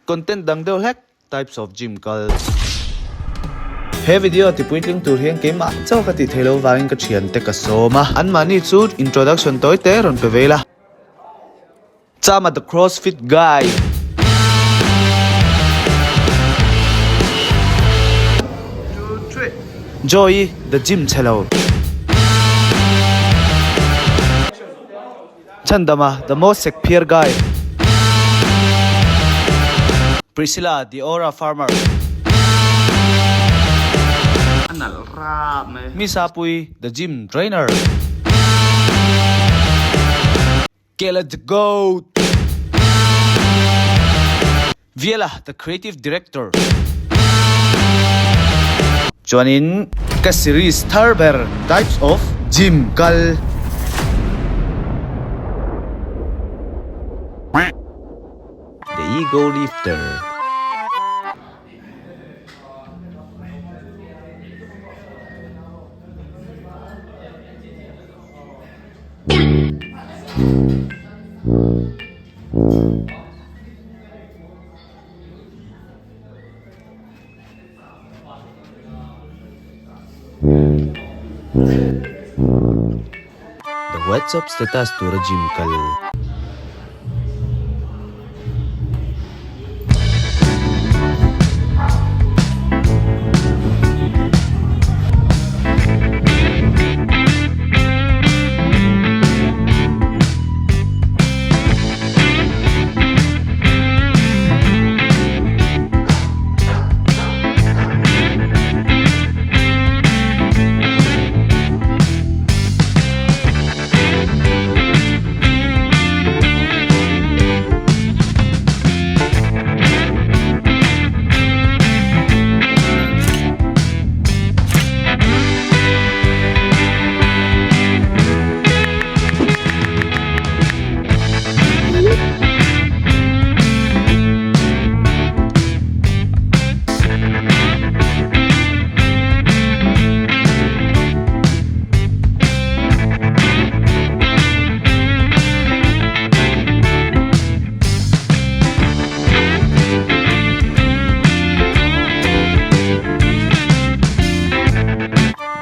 Content dang deuh hlek, Types of gym kal. He video ti puitling tur hian keimah chauh ka tih theih loh vangin ka thiante ka sawm a, anmahni chu introduction tawi te rawn pe ve ila. Chama the crossfit guy. Joy the gym chhe lo. Chhandama, the most sekphiar guy. Priscilla, the aura farmer. Misapui, the gym trainer. Kela the goat. Viela, the creative director. Chuanin ka series thar ber Types of Gym kal. The Ego Lifter. The WhatsApp status tura gym kal.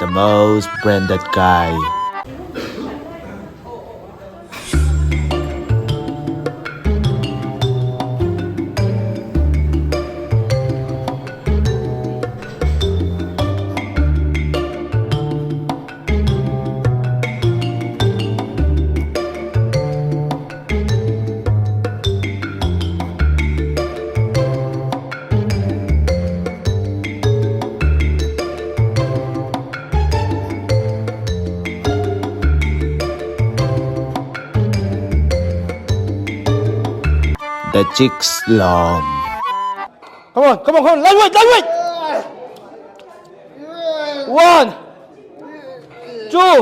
The most branded guy. The chicks lawm. Come on, come on, come on, lightweight, lightweight! One, two,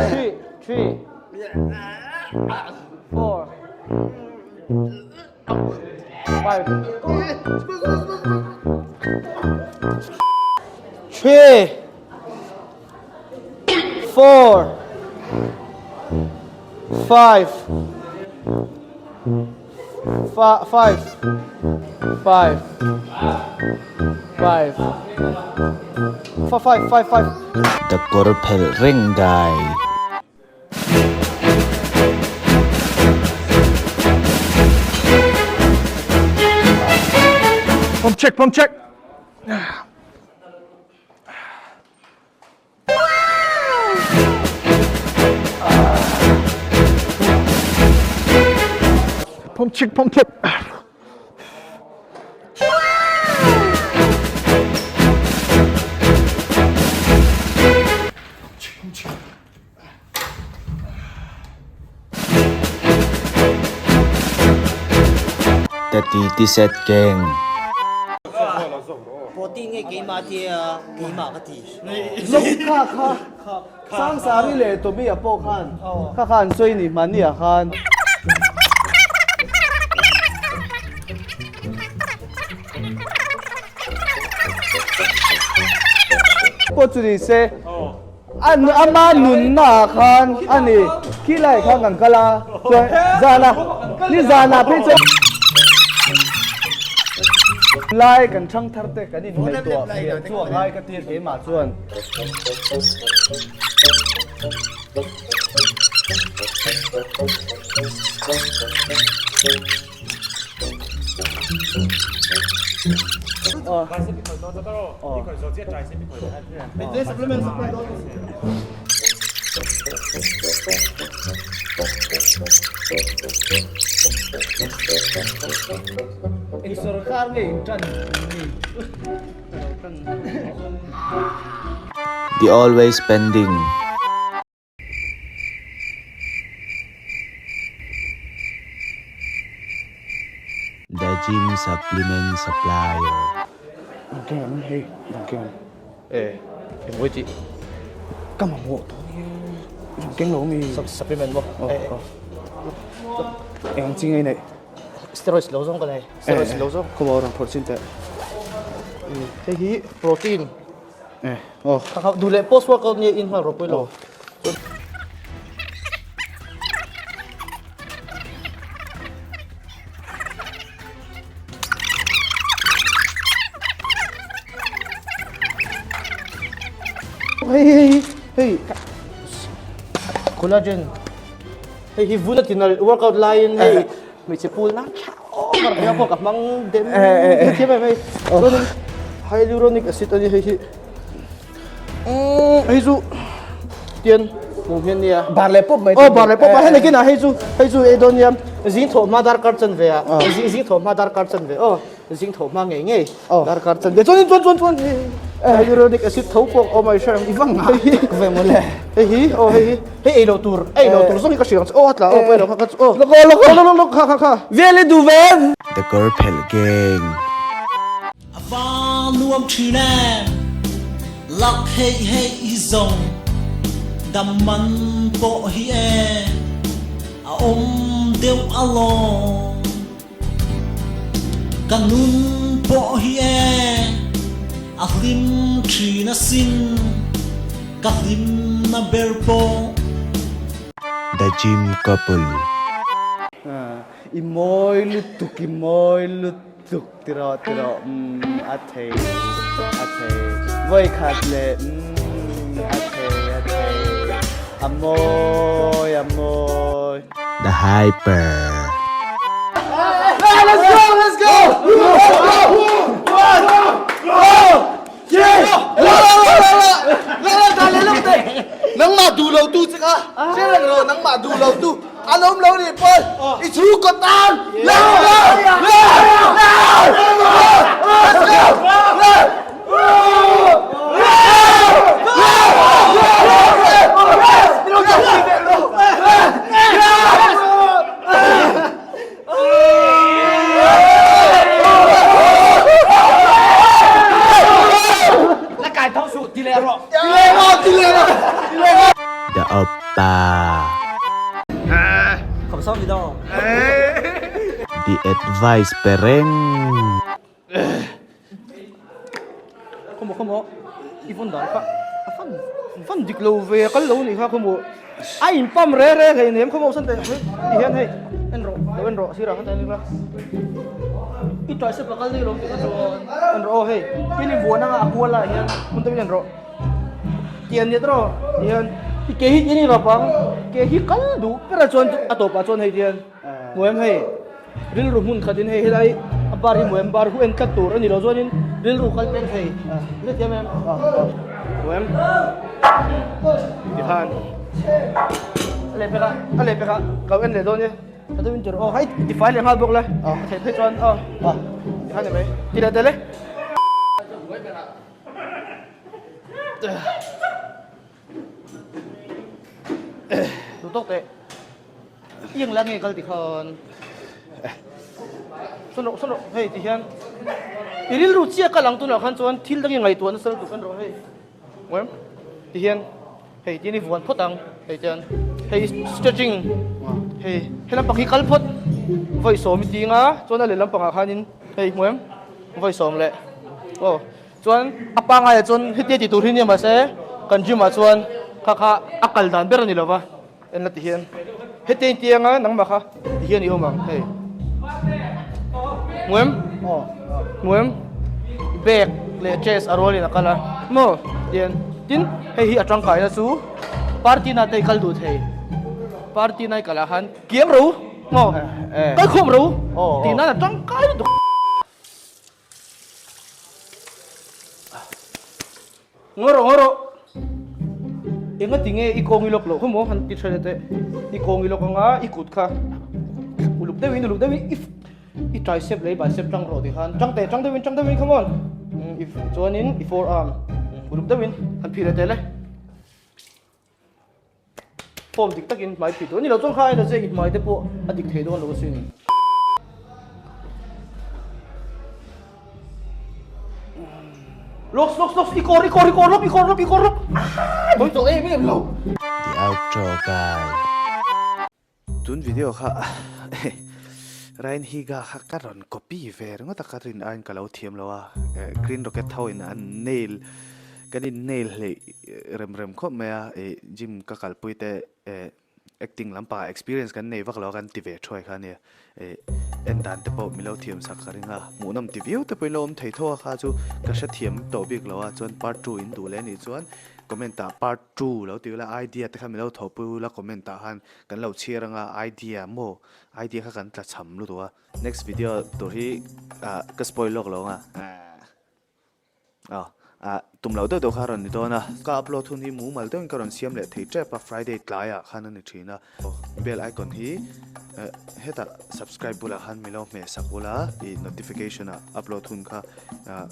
three, three, four, five, three, four, five, five, five, five, five, five, five. The kawr phelh reng guy. Pump check, pump check. Pump check, pump check. The TT set gang. Protein nge keimah tia keimah ka ti. Kha kha Sangsari leh Toby a pawh khan kha kha an sawi ni hmani ah khan. Pawh chu ni se ama nunna ah khan a ni khilai khan kan kal a chuan zan a. Nizanah phei chuan Lai kan thang thar te kan inngaihtuah fiah chu a ngai ka tir keimah chuan. Eng sorkar nge in tan ni? The always spending. The gym supplement supplier. Dangkeng ang hei, dangkeng. E, engmawi tih? Ka mamawh tawh nia. Dangkeng lo mi. Supplement maw? E, e. Eng ang chi ngei nei? Steroids lo zawng ka nei. Steroids lo zawng. Khaw rawn phawrh chin teh. Hei hi protein. Eh, oh. Kha kha duh leh post workout nge in nghal rawh pawilo. Hei hei hei collagen. Hei hi vun a tinal workout laiin hei hmeichhe pool nan tha over nia pawh ka hmang dem thiam em hei. Chuanin hyaluronic acid a ni hei hi. Hei chu tian hmuh hian nia. Bar leh pawp mai. Aw bar leh pawp a hei nakinah hei chu hei chu ei dawn nia zing thawh hma darkar chanve ah zing thawh hma darkar chanve aw zing thawh hma ngei ngei darkar chanve chuanin chuan chuan chuan hyaluronic acid tho pawh awm a i hre ang i va ngah tak ve mawle. Hei hi aw hei hi hei ei loh tur ei loh tur zawng hi ka hria ang che aw a tla aw pawh ei loh kha kha chu aw Lawk aw lawk aw lawk lawk kha kha kha. Vel i duh ve em? The kawr phelh gang. A va nuam thin em lak hei hei zawng dam man pawh hi e a awm deuh alawm. Ka nun pawh hi e a hlim thin asin ka hlimna ber pawh. The gym couple. I mawi lutuk, i mawi lutuk tiraw tiraw umm a thei a thei vawikhat leh umm a thei a thei a mawi a mawi. The hyper. Let's go let's go nangmah duh lo tu che kha hre reng rawh nangmah duh lo tu an awm lo nih pawn i chhungkaw tan let's go let's go The oppa. The advice pe reng. Khawmaw khawmaw i vawn dan kha a fan fan dik lo ve a kal lo nih kha khawmaw a in pump re re hlei nem khawmaw san teh hei ti hian hei en rawh lo en rawh sirah khan en ila i tricep a kal daih lo tih kha chuan en rawh aw hei tin i vuan anga a kual ah hian hmun deuhin en rawh tian nia tawh ti hian i ke hi tian i rap ang ke hi kal duh ber ah chuan a tawpah chuan hei ti hian hmu em hei. Rilru hmun khatin hei helai a bar hi muem bar hu en tlat tur a ni lo chuanin rilru kal peng thei i hrethiam em? Muem tikhan a leh pekah a leh pekah ka lo en leh dawn e ka deuhin tur aw hei ti fai leh nghal bawk le a theih phei chuan aw tikhan ni mai ti leh tel e. Duh tawk teh. Iang la nge kal ti khan. Sawn rawh sawn rawh hei ti hian i rilru chiah kal ang tunah khan chuan thil dangin ngaihtuah nasa lutuk kan rawh hei. Ngawih ti hian hei ti hian i vuan phawt ang hei tian hei stretching hei he lampang hi kal phawt vawi sawm i ting a chuan a leh lampangah khanin hei hmu em vawi sawm leh aw. Chuan a pangaiah chuan hetia ti tur hi nia mahse kan gym ah chuan kha kha a kal dan ber a ni lova en la ti hian. Heti in tiang a nangmah kha ti hian i awm ang hei. Hmu em? Hmu em? Bag leh chest a rualin a kal a maw tian tin hei hi a tangkaina chu party na te i kal duh thei party na i kal ah khan kiang ro maw kal khawm ro tih nan a tangkai lutuk. Ngaw rawh ngaw rawh enga ti nge i kawng i lawk loh khaw maw han ti tha leh teh i kawng i lawk anga i kut kha uluk deuhin uluk deuhin i i tricep leh i bicep tang rawh tikhan tang teh tang deuhin tang deuhin come on i chuanin i forearm uluk deuhin han phih leh teh le form dik takin hmai phih tur a ni lo chuan kha aina che i hmai te pawh a dik thei dawn lo asin. Locks locks locks i kawr i kawr i kawr lawk i kawr lawk i kawr lawk Oi tawh em em lo. The outro guy. Tun video kha Ryan Higa kha ka rawn copy ve ringawt a ka rin aiin ka lo thiam lo a Green Rocket ho in an nail kan in nail hleih rem rem khawp mai a ih gym ka kalpui te eh acting lampangah experience kan nei vak lo a kan ti ve thuai kha ania ih en dan te pawh milo thiam sak ka ring a hmuhnawm ti viau te pawhin lo awm thei tho a kha chu ka hrethiam tawh bik lo a chuan part 2 in duh leh anih chuan comment ah part 2 lo ti ula idea te kha milo thawhpui ula comment ah khan kan lo chhiar anga idea maw idea kha kan tla cham lutuk a next video tur hi ah ka spoil lawk lo anga ah ah tum loh deuh deuh kha a rawn ni dawn a ka upload hun hi mumal deuhin ka rawn siam leh thei tep a friday tlaiah khan a ni thin a bell icon hi eh hetah subscribe bulah khan milo hmeh sak ula ih notification ah upload hun kha ah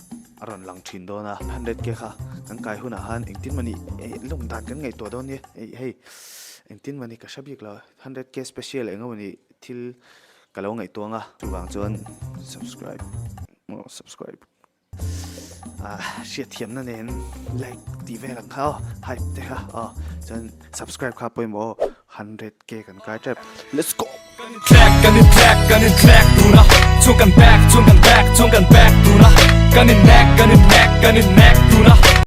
a rawn lang thin dawn a 100k kha kan kai hunah khan engtin mawni eh lawm dan kan ngaihtuah dawn nia eh hei engtin mawni ka hre bik lo 100k special eng emawni thil ka lo ngaihtuah ang a chuvang chuan subscribe maw subscribe ah hriatthiamna nen like tih vel ang kha aw hype te kha aw chuan subscribe kha pawimawh aw 100k kan kai tep let's go. Kan in track, kan in track tuna Chung kan back, chung kan back, chung kan back tuna Kan in nek, kan in nek, kan in nek tuna.